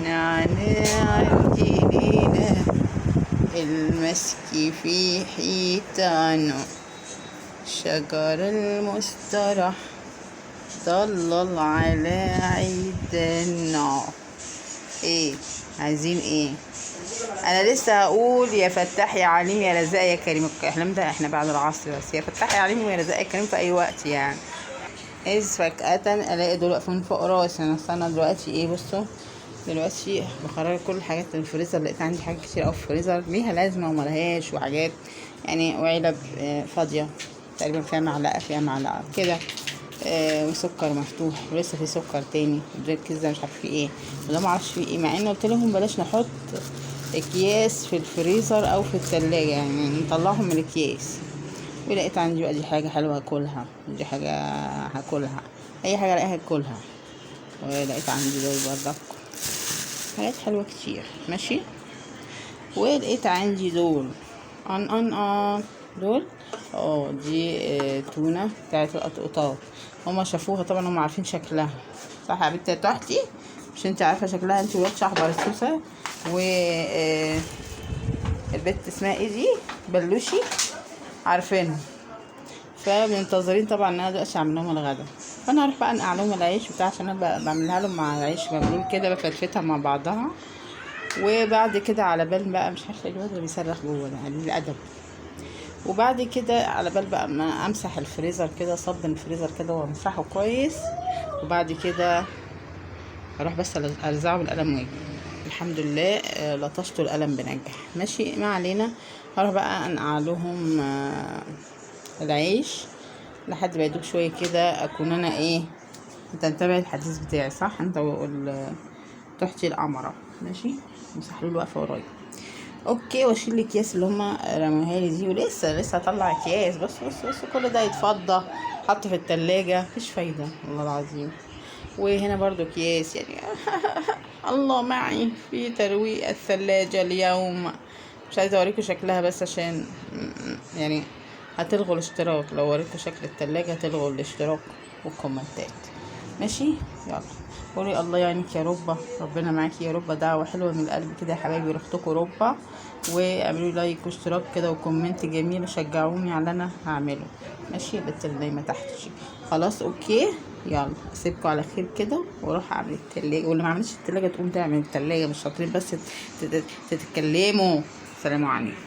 نعناع الجنينة المسك في حيتانه، شجر المسترح ضلل على عيدنا. ايه عايزين ايه؟ انا لسه هقول يا فتاح يا عليم يا رزاق يا كريم. الكلام ده احنا بعد العصر، بس يا فتاح يا عليم ويا رزاق يا كريم في اي وقت يعني. اذ فجأة الاقي دول واقفين فوق راسي. انا استنى دلوقتي ايه؟ بصوا دلوقتي بخرج كل الحاجات من الفريزر. لقيت عندي حاجات كتير قوي في الفريزر ليها لازمه وملهاش، وحاجات يعني، وعلب فاضية تقريبا فيها معلقه، فيها معلقه كده، وسكر مفتوح ولسه في سكر تاني، وده الكيس ده مش عارف فيه ايه، وده معرفش فيه ايه، مع ان قلت لهم بلاش نحط اكياس في الفريزر او في التلاجة، يعني نطلعهم من الاكياس. ولقيت عندي بقى دي حاجة حلوة هاكلها، دي حاجة هاكلها، اي حاجة الاقيها هاكلها. ولقيت عندي دول برضك حاجات حلوة كتير، ماشي. ولقيت عندي دول ان ان ان دول، دي تونة بتاعت القطقطات. هما شافوها طبعا، هما عارفين شكلها، صح يا بنتي يا تحتي؟ مش انت عارفة شكلها انت وواد شحبر السوسة و البت اسمها ايه دي، بلوشي، عارفينها. فمنتظرين طبعا ان انا دلوقتي اعمل لهم الغدا، فانا هروح بقى انقع لهم العيش بتاع، عشان انا بعملها لهم مع العيش مبلول كده، بفتفتها مع بعضها. وبعد كده على بال بقى، مش عارفه الواد اللي بيصرخ جوه ده قليل الادب. وبعد كده على بال بقى ما امسح الفريزر كده، صب الفريزر كده وامسحه كويس، وبعد كده اروح بس ارزعه بالقلم واجي. الحمد لله، لطشته القلم بنجح، ماشي ما علينا. هروح بقى انقع لهم العيش لحد ما يدوب شوية كده، اكون انا ايه، انت متابع الحديث بتاعي صح؟ انت تحتي القمره، ماشي. مسحلول واقفة ورايا، اوكي. واشيل الاكياس اللي هما رموها لي دي، ولسه لسه هطلع اكياس. بص بص بص، كل ده يتفضى حط في التلاجة، مفيش فايده والله العظيم. وهنا برضو اكياس يعني. الله معي في ترويق الثلاجة اليوم، مش عايزة اوريكم شكلها بس عشان هتلغوا الاشتراك لو وريتكم شكل التلاجة، هتلغوا الاشتراك والكومنتات، ماشي. يلا قولي الله يعينك يا ربا، ربنا معاكي يا ربا، دعوة حلوة من القلب كده يا حبايبي لاختكم ربا. واعملوا like واشتراك كده و comment جميل، وشجعوني على اللي انا هعمله، ماشي. البت اللي نايمة تحت شي. خلاص okay، يلا اسيبكم على خير كده واروح اعمل التلاجة، واللي ما عملتش التلاجة تقوم تعمل التلاجة، مش شاطرين بس تتكلموا. سلام عليكم.